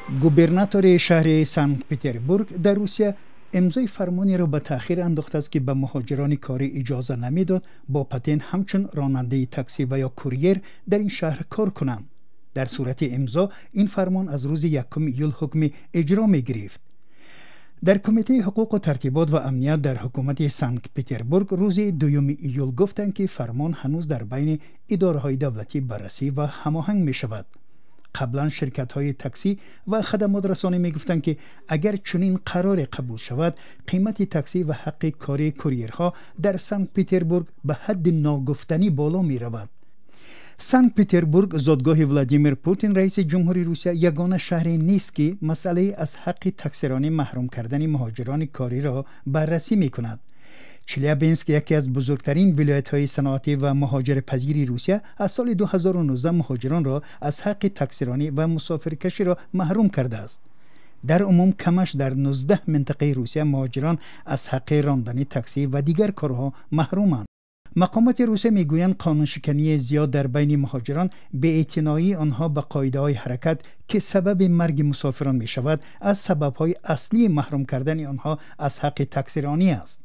Губернатори шаҳри Санкт-Петербург дар Русия имзои фармонеро ба таъхир андохтааст, ки ба муҳоҷирони корӣ иҷоза намедод бо патент ҳамчун ронандаи таксӣ ва ё курьер дар ин шаҳр кор кунанд. Дар сурати имзо ин фармон аз рӯзи 1 июл ҳукми иҷро мегирифт. Дар Кумитаи ҳуқуқу тартибот ва амният дар ҳукумати Санкт-Петербург рӯзи 2 июл гуфтанд, ки фармон ҳанӯз дар байни идораҳои давлатӣ баррасӣ ва ҳамоҳанг мешавад. Қаблан ширкатҳои таксӣ ва хадамотрасонӣ мегуфтанд, ки агар чунин қароре қабул шавад, қимати таксӣ ва ҳаққи кори курьерҳо дар Санкт-Петербург ба ҳадди ногуфтанӣ боло меравад. Санкт-Петербург, зодгоҳи Владимир Путин, раиси ҷумҳури Русия, ягона шаҳре нест, ки масъалаи аз ҳаққи таксиронӣ маҳрум кардани муҳоҷирони кориро баррасӣ мекунад. Челябинск, яке аз бузургтарин вилоятҳои саноатӣ ва муҳоҷирпазири Русия, аз соли 2019 муҳоҷиронро аз ҳаққи таксиронӣ ва мусофиркаширо маҳрум кардааст. Дар умум камаш дар 19 минтақаи Русия муҳоҷирон аз ҳаққи рондани таксӣ ва дигар корҳо маҳруманд. Мақомоти Русия мегӯянд, қонуншикании зиёд дар байни муҳоҷирон, беэътиноии онҳо ба қоидаҳои ҳаракат, ки сабаби марги мусофирон мешавад, аз сабабҳои аслии маҳрум кардани онҳо аз ҳаққи таксиронӣ аст.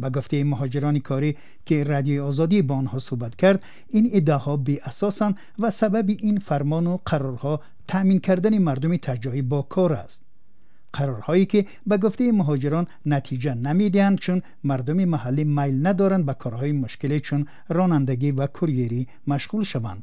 Ба гуфтаи муҳоҷирони корӣ, ки Радиои Озодӣ бо онҳо суҳбат кард, ин иддаоҳо беасосанд ва сабаби ин фармону қарорҳо таъмин кардани мардуми таҳҷоӣ бо кор аст. Қарорҳое, ки ба гуфтаи муҳоҷирон натиҷа намедиҳанд, чун мардуми маҳаллӣ майл надоранд ба корҳои мушкиле чун ронандагӣ ва курьерӣ машғул шаванд.